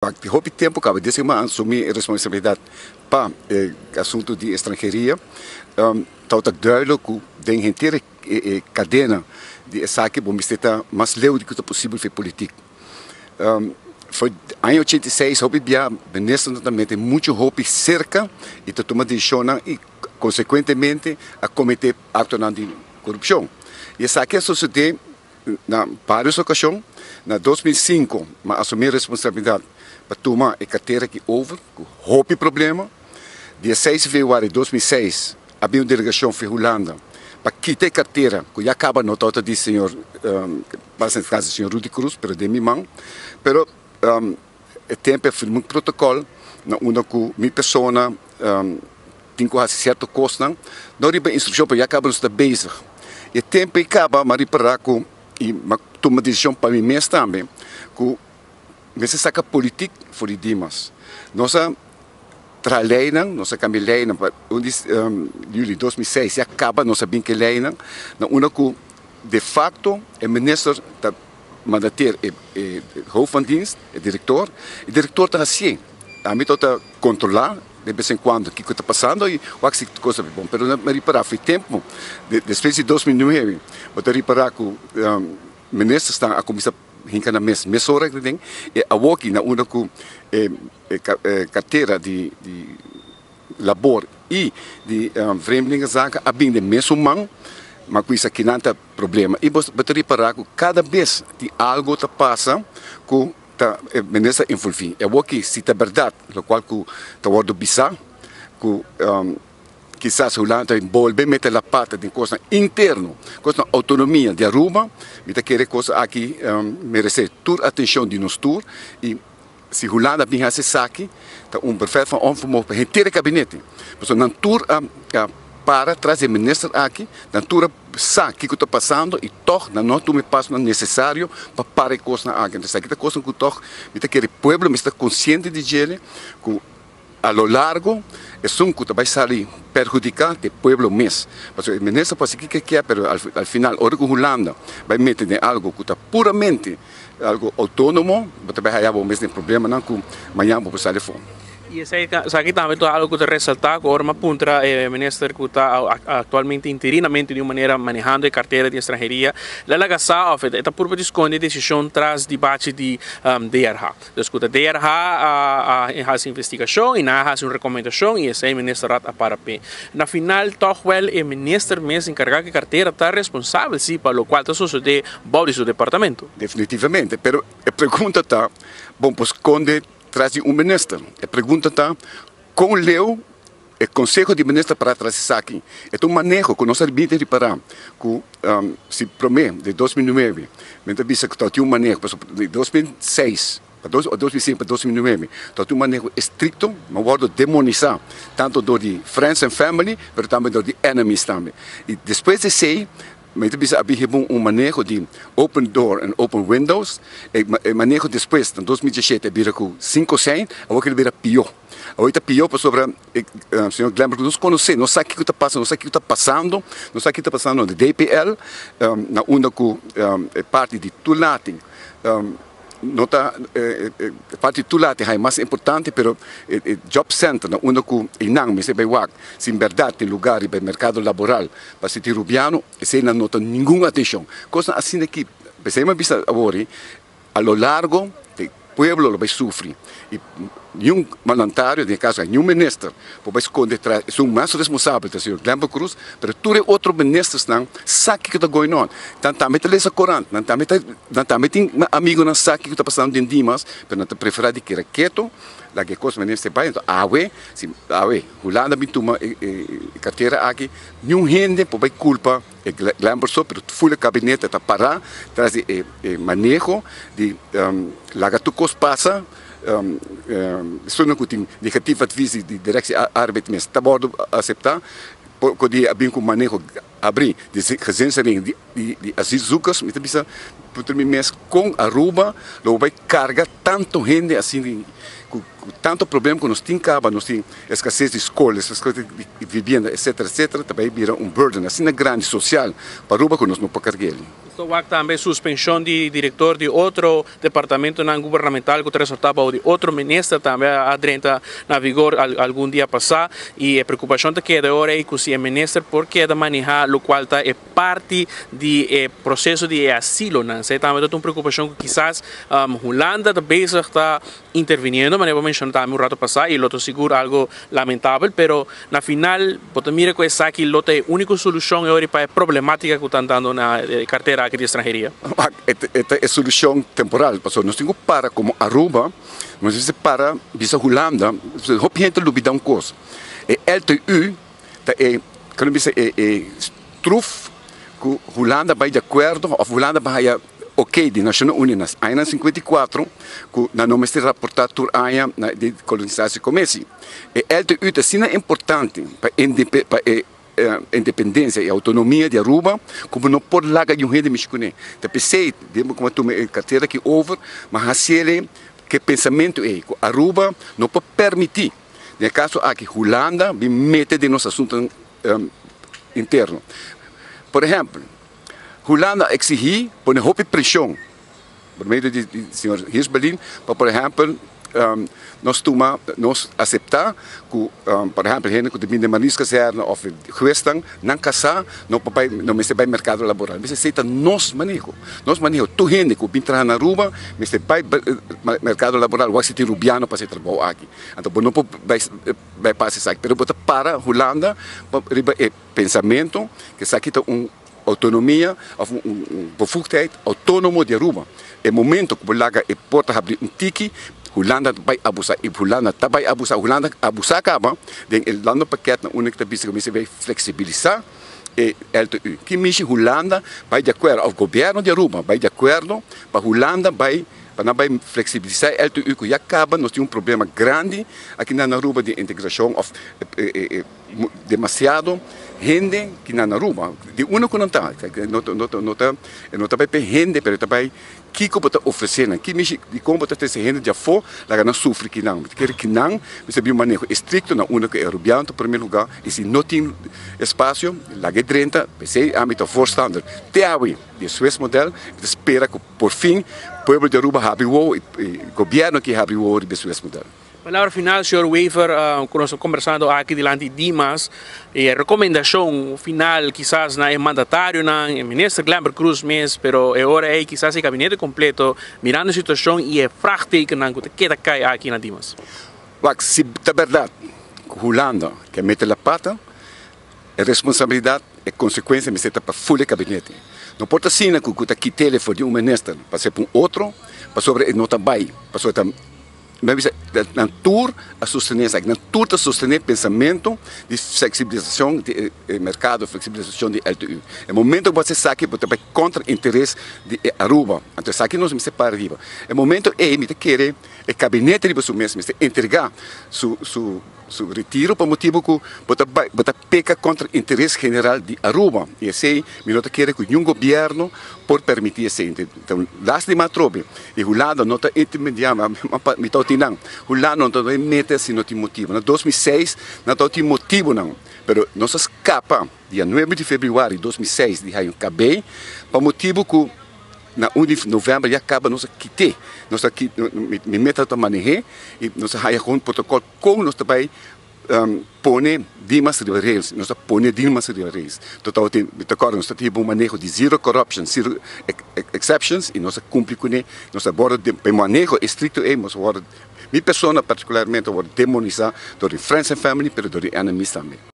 Di hopi tempu kaba desde ku mi a asumí e responsabilidat pa e asuntu di estranheria, tabata duidelijk ku den henter e kadena di esaki bo mester ta mas leu di ku ta posibel for e politik. For aña 86 hopi bia ministernan ta mete muchu hopi serka i ta tuma desishonnan i konsekuentemente a kometé aktonan di korupshon. I esaki a sosodé Na varios ocasion, na 2005 mi a asumi responsabilidad pa tuma e cartera aki over cu hopi problema. Dia 6 di februari 2006 a bin un delegacion fi Hulanda pa kita e cartera cu ya caba no tabata di señor, señor Rudy Croes, pero den mi man. Pero e tempo a firma un protocol na unda cu mi persona tin cu haci cierto cosnan, no riba instruccion pero ya caba nos ta bezig. E tempo ei caba mi a ripara cu y mi a tuma decision pa mi mes tambe cu mester saca politic for di Dimas. Nos a traha leynan, nos a cambia leynan pa un di juli 2006 ya caba nos a bin cu e leynan na unda cu de facto e minister ta mandateer e hoofd van dienst, e director, e director ta hacié. Ami ta ta controla de bes en cuando kico ta pasando y wak si cos ta bon. Pero mi a ripara for e tempo, despues di 2009, bo ta ripara cu ministersnan a cuminsa hinca nan mes mesora den e awoki na unda cu e cartera di labor y di vreemdelingenzaken a bin den mesun man, ma cu esakinan ta problema. Y bo ta ripara cu cada bes tin algo ta pasa cu ta e minister envolvi. E awor si ta berdad, locual cu ta wordo bisa, cu kisas Hulanda ta bolbe mete la pata den cosnan interno, cosnan autonomia di Aruba, mi ta kere cos aki merece tur atencion di nos tur y si Hulanda bin haci esaki ta un bevel van onvermogen pa henter e gabinete, pasobra nan tur a para tras di e minister aki, nan tur a sa kiko ta pasando y tog nan no a tuma e pasonan necesario pa para e cosnan aki. Entonces esaki ta cosnan cu tog mi ta kere pueblo mester ta consciente di djele cu a lo largo esun cu ta bay sali perhudica ta e pueblo mes. Pasobra e minister por haci kiko e kier pero al final ora cu Hulanda bay mete den algo cu ta puramente algo autonomo bo ta bay haya bo mes den problemanan cu mañan bo por sali afo. Y esaki tambe ta algo cu ta resalta cu ora mi a puntra e minister cu ta actualmente interinamente di un manera manehando e cartera di estranheria, el a laga sa of e ta purba di sconde e decision tras di bachi di DRH. Dus cu ta DRH a haci investigacion y nan a haci un recomendacion y esey ministerraad a para p'e. Na final toch wel e minister mes encarga cu e cartera ta responsabel si pa locual ta sosode bou di su departamento. Definitivamente, pero e pregunta ta, bon por sconde tras di un minister? E pregunta ta, con leu e conseho di minister para tras esaki? E ta un maneho cu nos a bin ta ripara cu si prome di 2009 men ta bisa cu tabatin un maneho, pasobra di 2006 pa 2005 pa 2009 tabatin un maneho estricto, men a wordo demonisa tanto door di friends and family pero tambe door di enemies tambe. Y despues di esey Mi ta bisa a bin heba un maneho di open door en open windows. E maneho despues na 2017 a bira ku 5 sen, awor kila bira pió. Awor ta pió pasobra e señor Glenbrook nos konosé, nos sa kiko ta pasa, nos sa kiko ta pasando, nos sa kiko ta pasando na DPL, na unda ku e parti di toelating no ta e parti di toelating hay mas importante, pero e job center na unda ku einan mester bai wak si en berdad tin lugar riba e merkado laboral pa sinti rubiano, esei nan no ta ningun atencion. Cosnan asina ki, p'esei mi a bisa awor, a lo largo e pueblo lo bai sufri y niun mandatario, den e caso niun minister por bai sconde tras, esun mas responsabel ta señor Glenbert Croes, pero tur e otro ministersnan sa kico ta going on. Nan tambe ta lesa corant, nan tambe ta, nan tambe tin amigonan sa kico ta pasando den Dimas, pero nan ta prefera di keda keto, laga e cos minister bai. Enton awe, si awe Hulanda bin tuma e cartera aki, niun hende por bai culpa e Glenbert so, pero full e gabinete ta para tras di e maneho di laga tur cos pasa. Esunnan cu tin negatief advies di Directie Arbeid mes ta wordo acepta, cu di a bin cu maneho. Abri di gezinshereniging di di di asielzoekers, mi ta bisa puntra mi mes con Aruba lo bay carga tanto hende asina cu tanto problema cu nos tin caba, nos tin escasez di scol, escasez di vivienda etcetera etcetera, ta bay bira un burden asina grandi social pa Aruba cu nos no por cargu'el. Nos ta wak tambe suspension di director di otro departamentonan gubernamental cu ta resorta bao di otro minister tambe a drenta na vigor algun dia pasa y e preocupacion ta keda e ora ey cu si e minister por keda maneha locual ta e parti di e proceso di e asilonan. Esey tambe ta un preocupacion cu kisas Hulanda ta bezig ta interviniendo manera bo menciona tambe un rato pasa y lo ta sigur algo lamentabel pero na final bo ta mira cu esaki lo ta e unico solucion e ora pa e problematica cu ta andando na e cartera aki di estranheria. E ta e solucion temporal pasobra nos tin cu para como Aruba nos mester para bisa Hulanda hopi hende ta lubida un cos e LTU ta e cu bisa e struf cu Hulanda bay di acuerdo of Hulanda bay haya ok di Nacionnan Uni na añanan 54 cu nan no mester raporta tur aña na di kolonisatie commissie. E LTU ta asina importante pa pa e independencia y autonomia di Aruba cu bo no por laga di un hende mishi cune. Ta pesey den bo tuma e cartera aki over ma haciele cu e pensamento ey cu Aruba no por permiti den e caso aki Hulanda bin mete den nos asuntonan interno. Por ehempel. Hulanda a exigí pone hopi presion por medio di señor Hirsch-Ballin pa por ehempel nos tuma nos acepta cu por ehempel hende cu ta bini den Marineskazerne of huesnan nan casa no por bay no mester bay mercado laboral. Mester esey ta nos maneho nos maneho tur hende cu bin traha na Aruba mester bay mercado laboral wak si tin rubiano pa haci e trabou aki anto bo no por bay bay pasa esaki pero bo ta para Hulanda riba e Pensamentu ku esaki ta un outonomia òf un bevoegdheid outónomo di Aruba. E momento ku bo laga e porta habrí un tiki, Hulanda ta bai abusá i Hulanda ta bai abusá. Hulanda a abusá kaba den e landenpakket na unda ku ta bisa ku mester bai fleksibilisá e LTU. Ki mishi Hulanda bai di akuerdo òf gobièrnu di Aruba bai di akuerdo pa Hulanda bai pa nan bai fleksibilisá e LTU ku ya kaba nos tin un problema grandi aki na Aruba di integrashon òf e Demasiado hende ki na Aruba, di unda ku nan ta, no ta no ta e no ta bai p'e hende pero e ta bai kiko bo ta ofresé nan, ki mishi dikon bo ta trese hende di afó laga nan sufri kinan. Bo ta kere kinan mester bin un maneho estrikto na unda ku e arubiano ta prome lugá i si no tin espasio laga e drenta, p'esei ami ta voorstander te awe di e Swiss model, mi ta spera ku por fin pueblo di Aruba habri wowo i gobièrnu aki habri wowo riba e Swiss model. Palabra final, señor Wever, cu nos ta conversando aki dilanti Dimas, e recomendacion final kisas na e mandatarionan, e minister Glenbert Croes mes, pero e ora ey kisas e gabinete completo, mirando e situacion y e vraagtekennan cu ta keda cay aki na Dimas. Wak, si ta berdad cu Hulanda ke mete la pata, e responsabilidad, e consecuencia mester ta pa ful e gabinete. No por ta asina cu ta kit'el for di un minister pa hacer pa un otro, pasobra e no ta bay, pasobra ta. Mi a bisa, nan tur a sostené esaki, nan tur ta sostené pensamentu di fleksibilisashon di e merkado, fleksibilisashon di LTU. E momento ku bo hasi esaki bo ta bai kontra interes di e Aruba. Anto esaki nos mester para riba. E momento ei mi ta kere e kabinete riba su mes mester entregá su su su retiro pa motibu ku bo ta bai bo ta peka kontra interes general di Aruba i esei mi no ta kere ku niun gobièrnu por permití esei. Lástima atrobe e Hulanda no ta intermediá mi ta otin nan Hulanda no ta mete si no tin motibu. Na 2006 nan ta otin motibunan pero nos a skapa dia nuebe di febrüari 2006 di haña un kabei pa motibu ku na un di novèmber ya kaba nos a kit'é nos a mi meta ta maneh'é i nos a haña un protokòl kon nos ta bai pone Dimas riba rails, nos ta pone Dimas riba rails. To tabatin, mi ta kòrda nos ta tin bon maneho di zero corruption, zero exceptions i nos a kumpli kuné. Nos a wòrdu den e maneho estrikto ei nos a wòrdu, mi persona partikularmente a wòrdu demonisá dor di friends and family pero dor di enemies tambe.